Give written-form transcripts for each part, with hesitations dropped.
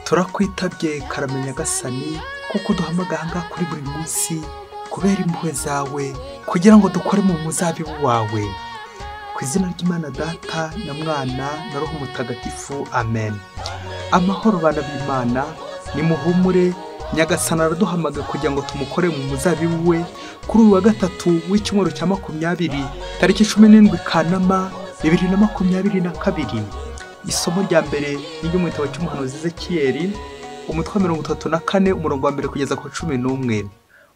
Turakwitabye karame Nyagasani, kuko uduhamagara aha ngaha kuri buri munsi kubera impuhwe zawe, kugira ngo dukore mu muzabibu wawe. Ku izina ry'Imana Data na Mwana na Roho Mutagatifu, amen. Amahoro bana b'Imana, nimuhumure. Nyagasani araduhamagara kugira ngo tumukore mu muzabibu we kuri uyu wa gatatu w'icyumweru cya 20, tariki 17 Kanama 2022. Isomo rya mbere ni ryo mu gitabo cy'umuhanuzi Ezekiyeli, umutwe wa 34, umurongo wa mbere kugeza ku 11.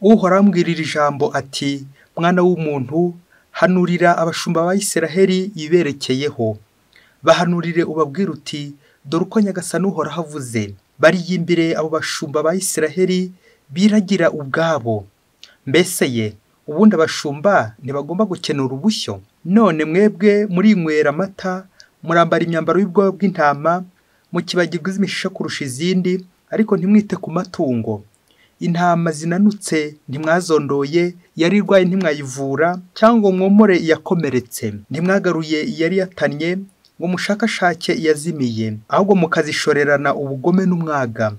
Uhoraho ambwirira ijambo ati: Mwana w'umuntu, hanurira abashumba ba Isiraheli yiberekeyeho. Bahanurire ubabwire uti: Dore uko Nyagasani Uhoraho avuze, bariyimbire abo bashumba ba Isiraheli biragira ubwabo. Mbese ye, ubundi abashumba ntibagomba gukenura ubushyo? None mwebwe murinywera amata, murambara imyambaro y'ubwoya bw'intama, mukibagirwa iz'imishisha kurusha izindi, ariko ntimwite ku matungo. Intama zinanutse ntimwazondoye, iyari irwaye ntimwayivura, cyangwa ngo mwomore iyakomeretse. Ntimwagaruye iyari yatannye, ngo mushakashake iyazimiye, ahubwo mukazishorerana ubugome n'umwaga.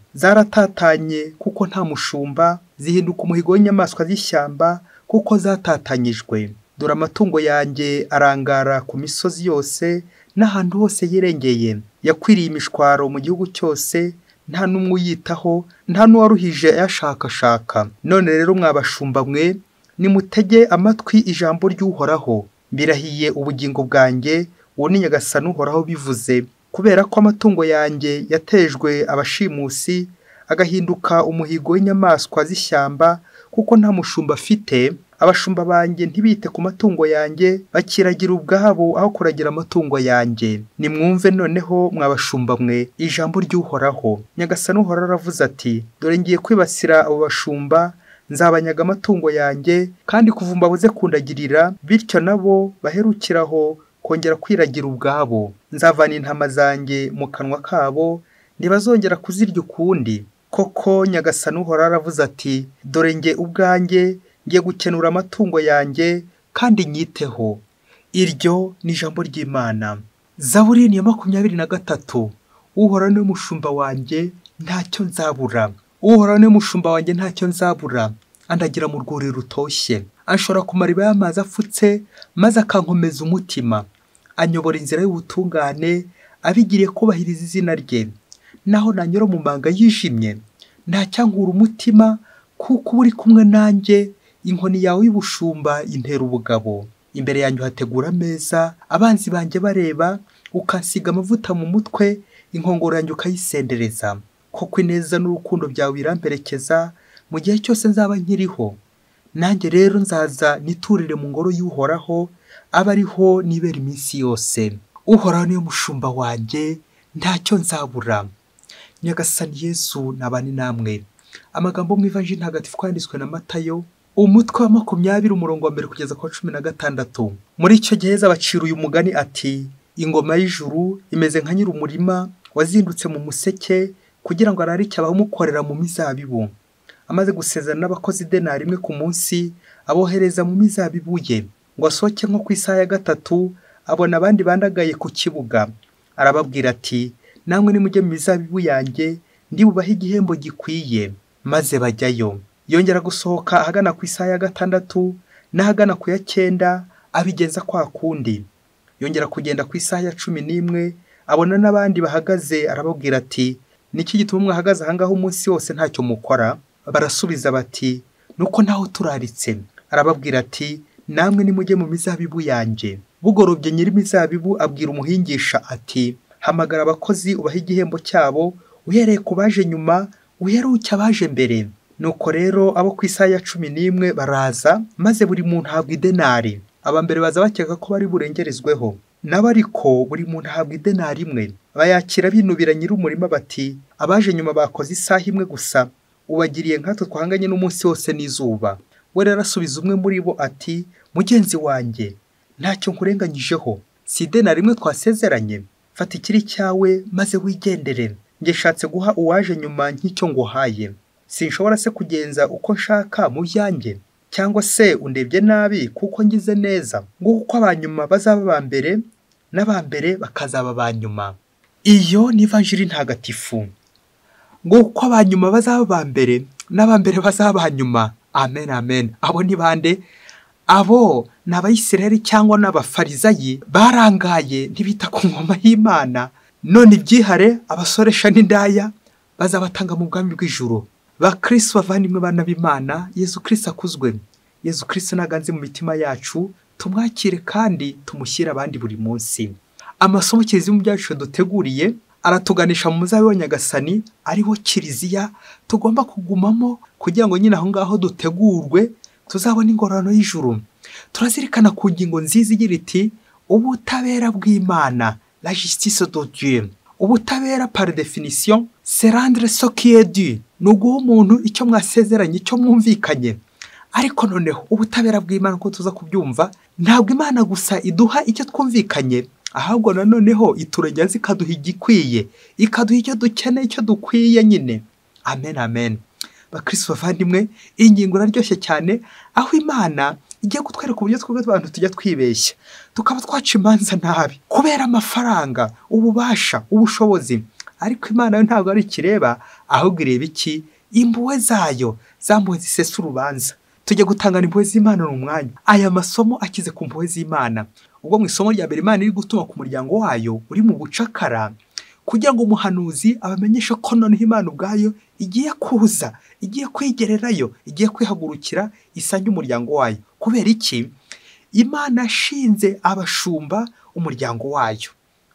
Zaratatanye kuko nta mushumba, zihinduka umuhigo w'inyamaswa z'ishyamba kuko zatatanyijwe. Dore amatungo yanjye arangara ku misozi yose n'ahantu hose yirengeye. Yakwiriye imishwaro mu gihugu cyose, nta n'umwe uyitaho, nta n'uwaruhije ayashakashaka. None rero mwabashumba mwe, nimutege amatwi ijambo ry'Uhoraho. Mbirahiye ubugingo bwanjye, uwo ni Nyagasani Uhoraho bivuze, kubera ko amatungo yanjye yatejwe abashimusi, agahinduka umuhigo w'inyamaswa z'ishyamba, kuko nta mushumba afite. Abashumba banjye ntibite ku matungo yanjye, bakiragira ubwabo aho kuragira amatungo yanjye. Nimwumve noneho mwabashumba mwe ijambo ry'Uhoraho. Nyagasani Uhoraho aravuze ati: Dore ngiye kwibasira abo bashumba, nzabanyaga amatungo yanjye, kandi kuvumba buze kundagirira, bityo nabo baherukiraho kongera kwiragira ubwabo. Nzavana intama zanjye mu kanwa kabo, ntibazongera kuzirya ukundi. Koko Nyagasani Uhoraho aravuze ati: Dore nge ubwanjye ngiye gukenura amatungo yanjye kandi nyiteho. Iryo ni ijambo ry'Imana. Zaburi ya 23. Uhoraho niwe mushumba wanjye, ntacyo nzabura. Uhoraho niwe mushumba wanjye, ntacyo nzabura. Andagira mu rwuri rutoshye, anshora ku mariba y'amazi afutse, maze akankomeza umutima. Anyobora inzira y'ubutungane, abigiriye kubahiriza izina rye. Naho nanyura mu manga yijimye, ntacyankura umutima, kuko uba uri kumwe nanjye. Inkoni yawe y'ubushumba intera ubugabo. Imbere yanjye uhategura ameza, abanzi banjye bareba, ukansiga amavuta mu mutwe, inkongoro yanjye ukayisendereza. Koko ineza n'urukundo byawe biramperekeza mu gihe cyose nzaba nkiriho. Nanjye rero nzaza niturire mu ngoro y'Uhoraho, abe ariho nibera iminsi yose. Uhoraho niwe mushumba wanjye, ntacyo nzabura. Nyagasani Yesu nabane namwe. Amagambo mu Ivanjiri Ntagatifu yanditswe na Matayo, umutwe wa 20, umurongo wa mbere kugeza ku wa 16. Muri icyo gihe abacira uyu mugani ati: Ingoma y'ijuru imeze nka nyir'umurima wazindutse mu museke kugira ngo ararike abamukorera mu mizabibu. Amaze gusezerana n'abakozi idenari imwe ku munsi, abohereza mu mizabibu ye. Ngo asohoke nko ku isaha ya 3, abona abandi bandagaye ku kibuga. Arababwira ati: Namwe nimujye mu mizabibu yanjye, ndibubahe igihembo gikwiye. Maze bajyayo. Yongera gusohoka ahagana ku isaha ya 6 n'ahagana ku ya 9, abigenza kwa kundi. Yongera kugenda ku isaha ya 11, abona n'abandi bahagaze, arababwira ati: Niki gituma mwahagaze aha ngaha umunsi wose ntacyo mukora? Barasubiza bati: Nuko ntaho turaritse. Arababwira ati: Namwe nimujye mu mizabibu yanjye. Bugorobye nyir'imizabibu abwira umuhingisha ati: Hamagara abakozi ubahe igihembo cyabo, uhereye ku baje nyuma, uheruke abaje mbere. Nuko rero abo ku isaha ya 11 baraza, maze buri muntu ahabwa idenari. Aba mbere baza bakeka ko bari burengerezweho, nabo ariko buri muntu ahabwa idenari imwe. Bayakira binubira nyir'umurima bati: Abaje nyuma bakoze isaha imwe gusa, ubagiriye nkatwe twahanganye n'umunsi wose n'izuba. We rero asubiza umwe muri bo ati: Mugenzi wanjye, ntacyo nkurenganyijeho, si idenari imwe twasezeranye? Fata ikiri cyawe maze wigendere. Njye nshatse guha uwaje nyuma nk'icyo nguhaye. Sinshobora se kugenza uko nshaka mu byanjye? Cyangwa se undebye nabi kuko ngize neza? Nguko uko abanyuma bazaba aba mbere, n'abambere bakazaba aba nyuma. Iyo ni Ivanjiri Ntagatifu. Ngo uko abanyuma bazaba ba mbere n'abambere bazaba ba nyuma. Amen, amen. Abo ni bande? Abo ni Abayisiraheli cyangwa n'Abafarizayi barangaye ntibita ku ngoma y'Imana. None ibyihare abasoresha n'indaya bazabatanga mu bwami bw'ijuru. Bakristo bavandimwe bana b'Imana, Yezu Kristo akuzwe. Yezu Kristo naganze mu mitima yacu, tumwakire kandi tumushyire abandi buri munsi. Amasomo Kiliziya mu byacu duteguriye aratuganisha mu muzabibu wa Nyagasani, ariwo Kiliziya tugomba kugumamo kugira ngo nyine aho ngaho dutegurwe tuzabone ingororano y'ijuru. Turazirikana ku ngingo nziza igira iti ubutabera bw'Imana, la justice de Dieu. Ubutabera par définition c'est rendre ce qui est dû, ni uguha umuntu icyo mwasezeranye, icyo mwumvikanye. Ariko noneho ubutabera bw'Imana uko tuza kubyumva, ntabwo Imana gusa iduha icyo twumvikanye, ahubwo noneho iturengera ikaduha igikwiye, ikaduha icyo dukeneye, icyo dukwiye nyine. Amen, amen. Bakristo bavandimwe, iyi ngingo iraryoshye cyane, aho Imana igiye kutwereka uburyo twebwe abantu tujya twibeshya, tukaba twaca imanza nabi kubera amafaranga, ububasha, ubushobozi. Ariko Imana yo ntabwo ari ikireba, ahubwo ireba iki? Impuhwe zayo, za mpuhwe zisesa urubanza. Tujya gutangana impuhwe z'Imana mu mwanya. Aya masomo akize ku mpuhwe z'Imana. Ubwo mu isomo rya mbere Imana iri gutuma ku muryango wayo uri mu bucakara, kugira ngo umuhanuzi abamenyeshe ko noneho Imana ubwayo igiye kuza, igiye kwigererayo, igiye kwihagurukira isange umuryango wayo. Kubera iki? Imana ashinze abashumba umuryango wayo.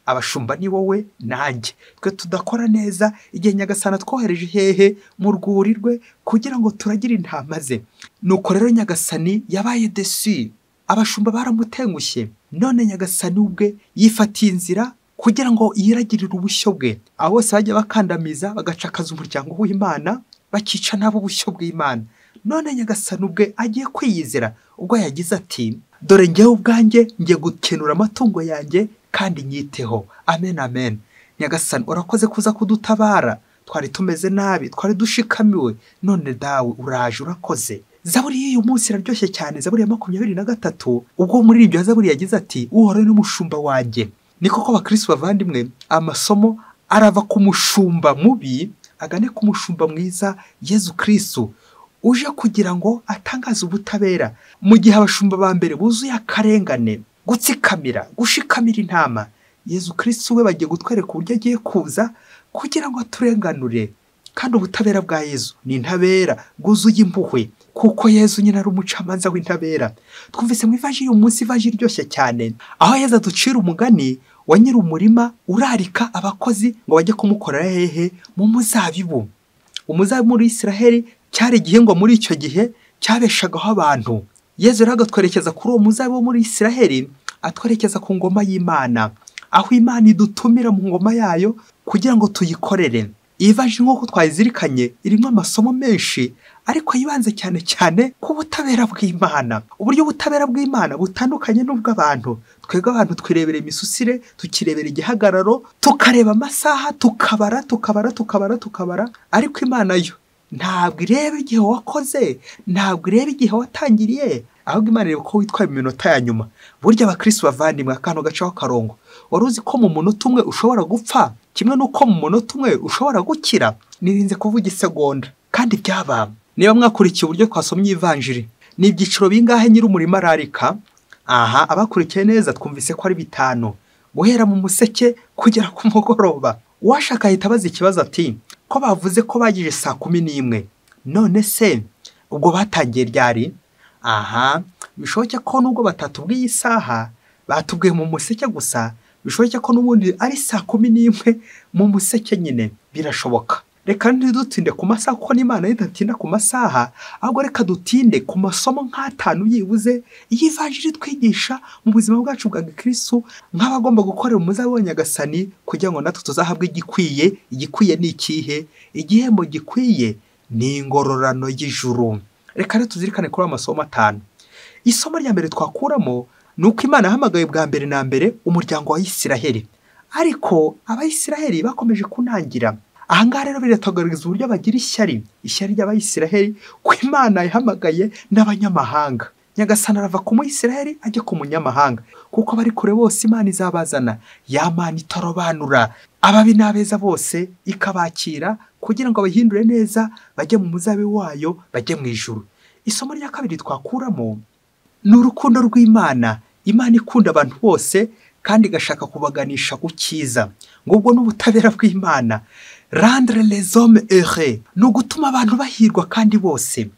Abashumba ni wowe nanjye. Twe tudakora neza igihe Nyagasani atwohereje hehe? Mu rwuri rwe kugira ngo turagire intama ze. Nuko rero Nyagasani yabaye desi, abashumba baramutengushye. None Nyagasani ubwe yifatiye inzira kugira ngo yiragirire ubushyo bwe. Abo bose bajya bakandamiza bagacakaza umuryango w'Imana, bakica nabo ubushyo bw'Imana. None Nyagasani ubwe agiye kwiyizira ubwo yagize ati dore njyewe ubwanjye ngiye gukenura amatungo yanjye kandi nyiteho. Amen, amen. Nyagasani urakoze kuza kudutabara, twari tumeze nabi, twari dushikamiwe, none dawe uraje urakoze. Zaburi y'uyu munsi iraryoshye cyane, Zaburi ya 23, ubwo muri ibyo Zaburi yagize ati Uhoraho ni umushumba wanjye. Ni koko Bakristo bavandimwe, amasomo arava ku mushumba mubi agane ku mushumba mwiza Yezu Kristo, uje kugira ngo atangaze ubutabera. Mu gihe abashumba ba mbere buzuye akarengane, gutsikamira, gushikamira intama, Yezu Kristo we bagiye gutwereka uburyo agiye kuza kugira ngo aturenganure. Kandi ubutabera bwa Yezu ni intabera bwuzuye impuhwe, kuko Yezu nyine ari umucamanza w'intabera. Twumvise mu ivaji y'uyu munsi, ivaji iryoshye cyane, aho Yezu aducira umugani wa nyiri umurima urarika abakozi ngo bajye kumukorera hehe? Mu muzabibu. Umuzabibu muri Isiraheli cyari igihingwa muri icyo gihe cyabeshagaho abantu. Yezu rero agatwerekeza kuri uwo muzabibu muri Isiraheli, atwerekeza ku ngoma y'Imana, aho Imana idutumira mu ngoma yayo kugira ngo tuyikorere. Iyi vaji nk'uko twayizirikanye irimo amasomo menshi, ariko yibanze cyane cyane ku butabera bw'Imana. Uburyo ubutabera bw'Imana butandukanye n'ubw'abantu. Twebwe abantu twirebera imisusire, tukirebera igihagararo, tukareba amasaha, tukabara, tukabara, tukabara, tukabara. Ariko Imana yo ntabwo ireba igihe wakoze, ntabwo ireba igihe watangiriye, ahubwo Imana ireba ko witwaye mu minota ya nyuma. Burya Abakristo bavandimwe, akantu gacaho akarongo. Wari uzi ko mu munota umwe ushobora gupfa, kimwe n'uko mu munota umwe ushobora gukira? Nirinze kuvuga isegonda, kandi byaba. Niba mwakurikiye uburyo twasomye ivanjiri, ni ibyiciro bingahe nyiri umurima ararika? Aha, abakurikiye neza twumvise ko ari 5, guhera mu museke kugera ku mugoroba. Uwashaka ahita abaza ikibazo ati ko bavuze ko bagije saa 11, none se ubwo batangiye ryari? Aha, bishoboke ko nubwo batatubwiye isaha, batubwiye mu museke gusa, bishoboke ko n'ubundi ari saa 11 mu museke nyine, birashoboka. Reka ntidutinde ku masaha, kuko n'Imana idatinda ku masaha, ahubwo reka dutinde ku masomo nk'atanu yibuze iyi vanjiri twigisha mu buzima bwacu bwa Gikristo, nk'abagomba gukorera umuzabibu wa Nyagasani kugira ngo natwe tuzahabwe igikwiye. Igikwiye ni ikihe? Igihembo gikwiye ni ingororano y'ijuru. Reka rero tuzirikane kuri amasomo 5. Isomo rya mbere twakuramo ni uko Imana yahamagaye bwa mbere na mbere umuryango wa Isiraheli, ariko Abayisiraheli bakomeje kunangira. Ahangaha rero biratugaragariza uburyo bagira ishyari, ishyari ry'Abayisiraheli ko Imana yahamagaye n'abanyamahanga. Nyagasani arava ku Muyisiraheli ajya ku munyamahanga, kuko bari kure bose Imana izabazana. Ya Mana itarobanura ababi n'abeza bose ikabakira kugira ngo abahindure neza bajye mu muzabibu wayo, bajye mu ijuru. Isomo rya kabiri twakuramo ni urukundo rw'Imana. Imana ikunda abantu bose kandi igashaka kubaganisha ku cyiza. Ngubwo n'ubutabera bw'Imana. Rendre les hommes heureux ni ugutuma abantu bahirwa kandi bose.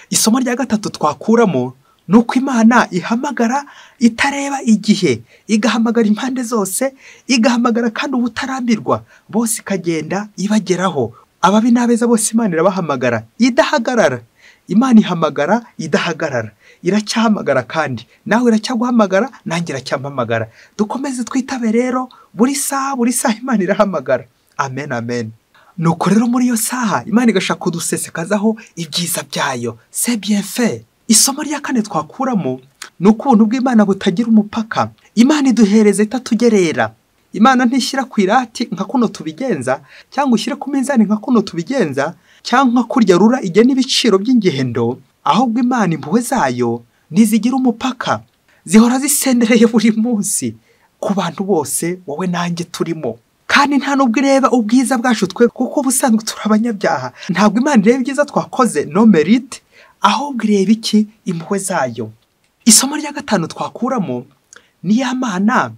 Isomo rya gatatu twakuramo ni uko Imana ihamagara itareba igihe, igahamagara impande zose, igahamagara kandi ubutarambirwa, bose ikagenda ibageraho. Ababi n'abeza bose Imana irabahamagara idahagarara. Imana ihamagara idahagarara, iracyahamagara kandi nawe iracyaguhamagara, nanjye iracyampamagara. Dukomeze twitabe rero buri saha, buri saha Imana irahamagara. Amen, amen. Nuko rero muri iyo saha Imana igashaka kudusesekazaho ibyiza byayo. C'est bien fait. Isomo rya kane twakuramo ni uko ubuntu bw'Imana butagira umupaka. Imana iduhereza itatugerera. Imana ntishyira ku irati nka kuno tubigenza, cyangwa ushyire ku minzani nka kuno tubigenza, cyangwa kurya rura igena ibiciro by'ingendo. Ahubwo Imana impuhwe zayo ntizigira umupaka, zihora zisendereye buri munsi ku bantu bose, wowe nanjye turimo. Kandi nta nubwo ireba ubwiza bwacu twe, kuko ubusanzwe turi abanyabyaha. Ntabwo Imana ireba ibyiza twakoze, no merite, ahubwo ireba iki? Impuhwe zayo. Isomo rya gatanu twakuramo ni ya Mana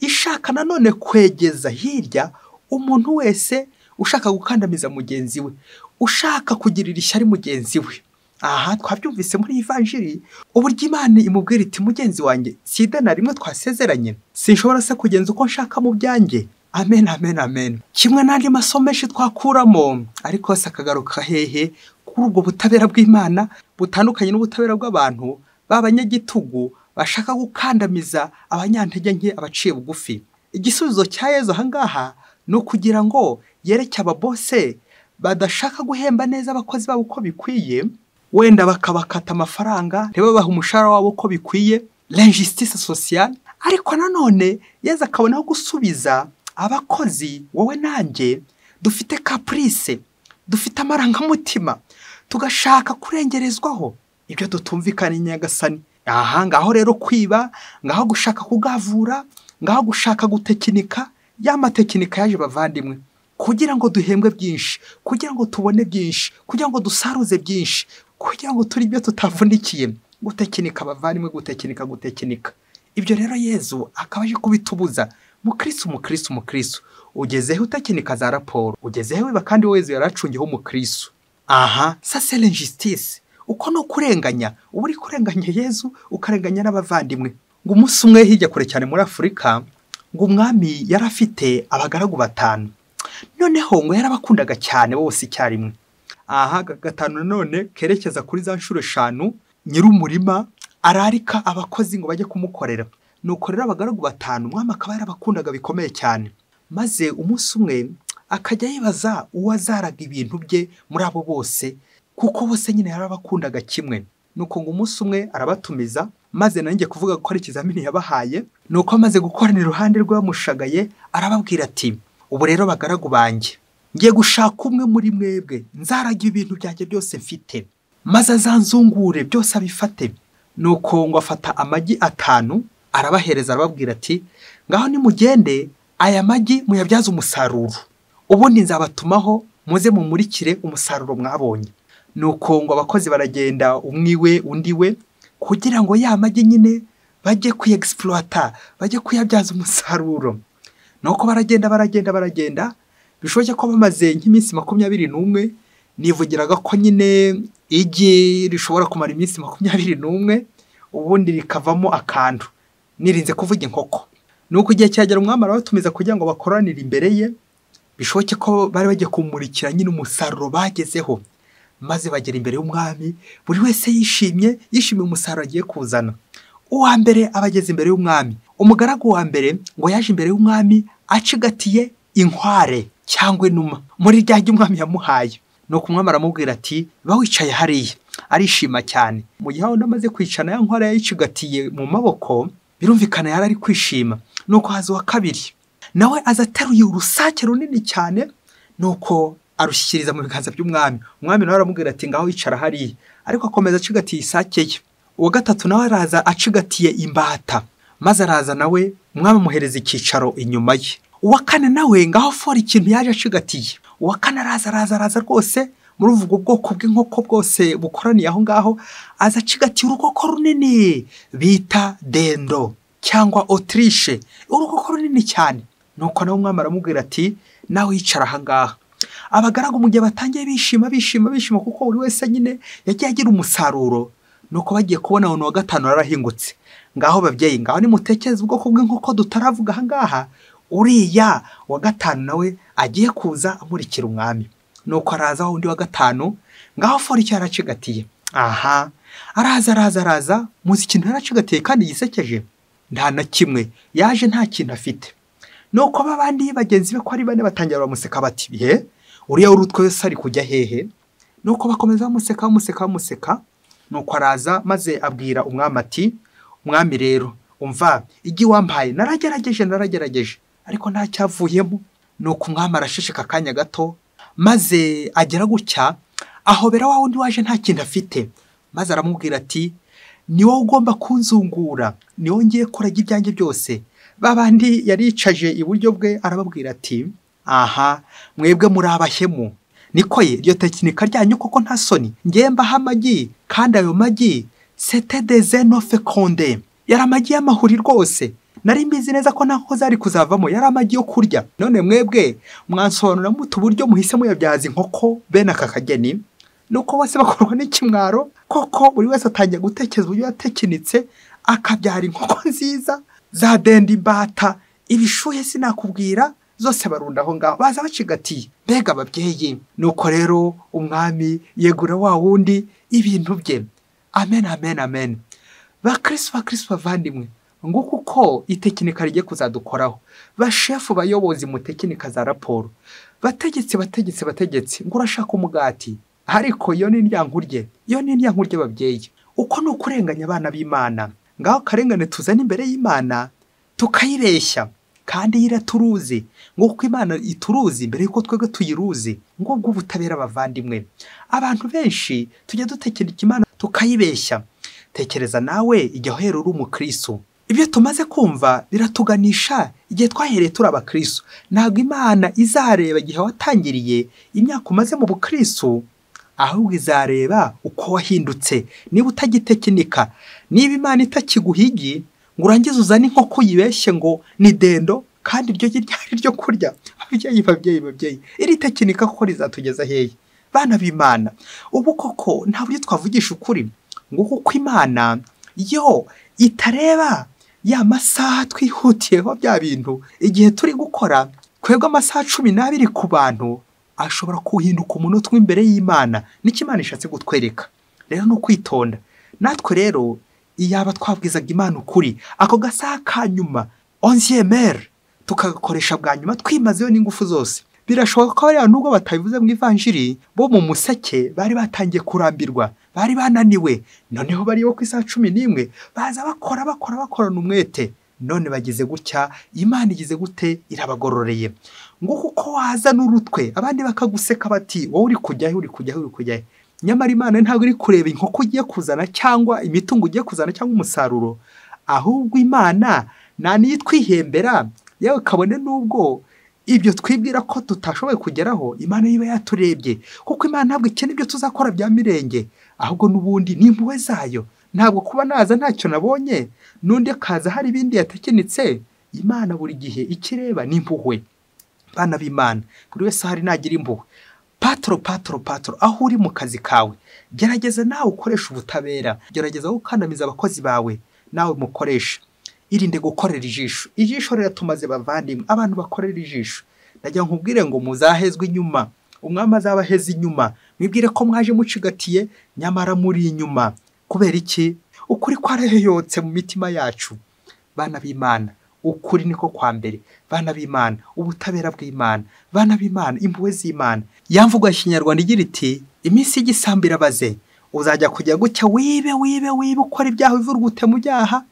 ishaka nanone kwegeza hirya umuntu wese ushaka gukandamiza mugenzi we, ushaka kugirira ishyari mugenzi we. Aha twabyumvise muri Ivanjiri uburyo Imana imubwira iti mugenzi wanjye sida na rimwe twasezeranye, sinshobora se kugenza uko nshaka mu byanjye. Amen, amen, amen. Kimwe n'andi masomo menshi twakuramo, ariko se akagaruka hehe kuri ubwo butabera bw'Imana butandukanye n'ubutabera bw'abantu b'abanyagitugu bashaka gukandamiza abanyantege nke, abaciye bugufi. Igisubizo cya Yezu aha ngaha ni ukugira ngo yereke ababose badashaka guhemba neza abakozi babo uko bikwiye, wenda bakabakata amafaranga ntibabahe umushahara wabo uko bikwiye, l'injustice sociale. Ariko nanone Yezu akabonaho gusubiza abakozi, wowe nanjye dufite caprice, dufite amarangamutima, tugashaka kurengerezwaho ibyo tutumvikana Nyagasani. Aha ngaho rero kwiba, ngaho gushaka kugavura, ngaho gushaka gutekinika, ya matekinika yaje bavandimwe, kugira ngo duhembwe byinshi, kugira ngo tubone byinshi, kugira ngo dusaruze byinshi, kugira ngo turi ibyo tutavunikiye. Gutekinika bavandimwe, gutekinika, gutekinika. Ibyo rero Yezu akaba aje kubitubuza. Mukristo, mukristo, mukristo, ugezeho utekinika za raporo, ugezeho wiba, kandi Yezu yaracungiyeho umukristo. Aha, ça c'est l'injustice. Uko no kurenganya, uba uri kurenganya Yezu, ukarenganya n'abavandimwe. Ngo umunsi umwe hirya kure cyane muri Afurika, ngo umwami yari afite abagaragu batanu. Noneho ngo yarabakundaga cyane bose icyarimwe. Aha gatanu none kerekeza kuri za nshuro 5 nyir'umurima ararika abakozi ngo bajye kumukorera. Nuko rero abagaragu batanu umwami akaba yarabakundaga bikomeye cyane. Maze umunsi umwe akajya yibaza uwazaraga ibintu bye muri abo bose, kuko bose nyine yarabakundaga kimwe. Nuko ngo umunsi umwe arabatumiza, maze nanjye kuvuga ko ari ikizamini yabahaye. Nuko amaze gukorana iruhande rwe bamushagaye, arababwira ati ubu rero bagaragu banjye, ngiye gushaka umwe muri mwebwe nzaraga ibintu byanjye byose mfite, maze azanzungure byose abifate. Nuko ngo afata amagi 5 arabahereza, arababwira ati ngaho nimugende aya magi muyabyaze umusaruro, ubundi nzabatumaho muze mumurikire umusaruro mwabonye. Nuko ngo abakozi baragenda umwiwe undi we, kugira ngo ya magi nyine bajye kuyexploiter, bajye kuyabyaza umusaruro. Nuko baragenda baragenda baragenda, bishoboke ko bamaze nk'iminsi 21. Nivugiraga ko nyine igi rishobora kumara iminsi 21 ubundi rikavamo akantu, nirinze kuvuga inkoko. Nuko igihe cyagera umwami arabatumiza kugira ngo bakoranire imbere ye, bishoboke ko bari bagiye kumurikira nyine umusaruro bagezeho. Maze bagera imbere y'umwami, buri wese yishimye, yishimiye umusaruro agiye kuzana. Uwa mbere abageze imbere y'umwami, umugaragu wa mbere ngo yaje imbere y'umwami acigatiye inkware cyangwa inuma muri rya umwami yamuhaye. Nuko umwami aramubwira ati ba wicaye hariya. Arishima cyane. Mu gihe undi amaze kwicana ya nkware yayicigatiye mu maboko, birumvikana yari ari kwishima. Nuko haza uwa kabiri, nawe aza ateruye urusake runini cyane, nuko arushyikiriza mu biganza by'umwami. Umwami nawe aramubwira ati ngaho wicara hariya, ariko akomeza acigatiye isake ye. Uwa gatatu nawe araza acigatiye imbata, maze araza nawe umwami amuhereza icyicaro inyuma ye. Uwa kane nawe ngaho fora ikintu yaje acigatiye. Uwa kane araza araza araza rwose muri ubwo bwoko bw'inkoko bwose bukoraniye aho ngaho, aza acigatiye urukoko runini bita dendo cyangwa otirishe, urukoko runini cyane. Nuko nawe umwami aramubwira ati nawe yicara aha ngaha. Abagaragu mu gihe batangiye bishima bishima bishima, kuko buri wese nyine yagiye agira umusaruro. Nuko bagiye kubona umuntu wa gatanu arahingutse. Ngaho babyeyi, ngaho nimutekereze ubwoko bw'inkoko tutaravuga aha ngaha, uriya wa gatanu nawe agiye kuza amurikira umwami. Nuko araza undi wa gatanu, ngaho fora icyo yaracigatiye. Aha araza araza araza, muzi ikintu yaracigatiye kandi gisekeje, nta na kimwe yaje, nta kintu afite. Nuko babandi bagenzi be ko ari bane batangira bamuseka bati bihe uriya urutwe wese ari kujya hehe? Nuko bakomeza bamuseka bamuseka bamuseka. Nuko araza maze abwira umwami ati umwami rero umva igi wampaye naragerageje naragerageje ariko nta cyavuyemo. Nuko umwami arashishika akanya gato, maze agera gutya ahobera wa wundi waje nta kintu afite, maze aramubwira ati ni wowe ugomba kunzungura, ni wowe ngiye kuraga ibyanjye byose. Babandi yaricaje iburyo bwe arababwira ati aha mwebwe muri abahemu, niko ye iryo tekinika ryanyu koko nta soni, ngiye mbaha amagi kandi ayo magi c'était des œufs condés, yari amagi y'amahuri rwose, nari mbizi neza ko nta nkoko zari kuzavamo, yari amagi yo kurya. None mwebwe mwansobanura mute uburyo muhise muyabyaza inkoko bene aka kageni? Nuko bose bakorwa n'ikimwaro koko, buri wese atangiye gutekereza uburyo yatekinitse akabyara inkoko nziza za denda imbata ibishuhe sinakubwira, zose barunda aho ngaho baza bacigatiye. Mbega ababyeyi! Nuko rero umwami yegura wa wundi ibintu bye. Amen, amen, amen. Bakristo bakristo bavandimwe, nguko uko itekinika rigiye kuzadukoraho. Bashefu bayobozi mu tekinika za raporo, bategetse bategetse bategetse ngo urashaka umugati, ariko iyo ni indyankurye, iyo ni indyankurye babyeyi. Uko ni ukurenganya abana b'Imana. Ngaho karengane tuzana imbere y'Imana tukayibeshya, kandi iraturuzi nguko Imana ituruzi mbere yuko twebwe tuyiruzi. Ngubwo ubutabera bavandimwe. Abantu benshi tujya dutekereza Imana tukayibeshya. Tekereza nawe igihe uhera uri umukristo. Ibyo tumaze kumva biratuganisha igihe twahereye turi abakristo. Ntabwo Imana izareba igihe watangiriye imyaka umaze mu bukristo, ahubwo izareba uko wahindutse. Niba utagitekinika, niba Imana itakiguhigi ngo urangize uzane inkoko yibeshye ngo ni dendo kandi iryo ryari ryo kurya. Ababyeyi babyeyi babyeyi, iri tekinika koko rizatugeza hehe? Bana b'Imana, ubu koko nta buryo twavugisha ukuri ngo kuko Imana yo itareba ya masaha twihutiyeho bya bintu igihe turi gukora. Twebwe amasaha 12 ku bantu ashobora kuhinduka umunota imbere y'Imana. Nicyo Imana ishatse kutwereka. Rero no kwitonda. Natwe rero iyaba twabwizaga Imana ukuri, ako gasaha ka nyuma 11h tukagakoresha bwa nyuma twimazeyo n'ingufu zose. Birashoboka ko bariya nubwo batabivuze mu ivanjiri, bo mu museke bari batangiye kurambirwa, bari bananiwe. Noneho bari bo ku isaha 11 baza bakora bakora bakorana umwete. None bagize gutya, Imana igize gute, irabagororeye. Nguko uko waza n'urutwe abandi bakaguseka bati wowe uri kujya he, uri kujya he, uri kujya he. Nyamara Imana ntabwo iri kureba inkoko ugiye kuzana cyangwa imitungo ugiye kuzana cyangwa umusaruro, ahubwo Imana nta niyo itwihembera. Yewe kabone nubwo ibyo twibwira ko tutashoboye kugeraho, Imana iba yaturebye, kuko Imana ntabwo ikena ibyo tuzakora bya mirenge, ahubwo n'ubundi ni impuhwe zayo. Ntabwo kuba naza ntacyo nabonye n'undi akaza hari ibindi yatekinitse, Imana buri gihe ikireba ni impuhwe. Bana b'Imana, buri wese hari nagira impuhwe. Patro patro patro, aho uri mu kazi kawe gerageza nawe ukoresha ubutabera, gerageza gukandamiza abakozi bawe nawe mukoresha. Irinde gukorera ijisho. Ijisho riratumaze bavandimwe, abantu bakorera ijisho. Ndagira nkubwire ngo muzahezwe inyuma, umwami azabaheza inyuma. Mwibwire ko mwaje mucigatiye nyamara muri inyuma. Kubera iki? Ukuri kwaraheyotse mu mitima yacu. Bana b'Imana, ukuri niko kwa mbere. Bana b'Imana, ubutabera bw'Imana. Bana b'Imana, impuhwe z'Imana. Yamvugo ya Kinyarwanda igira iti iminsi y'igisambo irabaze. Uzajya kujya gutya wibe wibe wibe, ukora ibyaha wivurugute mu byaha,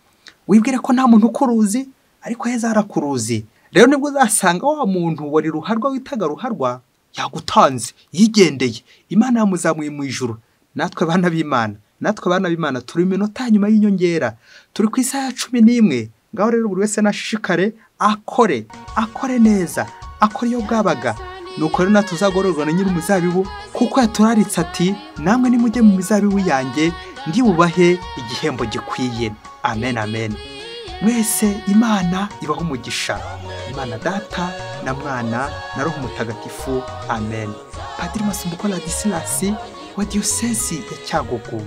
wibwire ko nta muntu ukuruzi, ariko heza harakuruzi. Rero nibwo uzasanga wa muntu wari ruharwa witaga ruharwa yagutanze yigendeye, Imana yamuzamuye mu ijuru. Natwe bana b'Imana Natwe abana b'Imana turi iminota nyuma y'inyongera, turi ku isaha ya 11. Ngaho rero buri wese nashishikare akore, akore neza, akore iyo bwabaga. Nuko rero natwe tuzagororwa na nyir'umuzabibu, kuko yaturaritse ati namwe nimujye mu mizabibu yanjye ndi bubahe igihembo gikwiye. Amen, amen. Mwese Imana ibahe umugisha. Imana Data na Mwana na Roho Mutagatifu. Amen. Padiri Masumbuko Ladislas wa Diyosezi ya Cyangugu.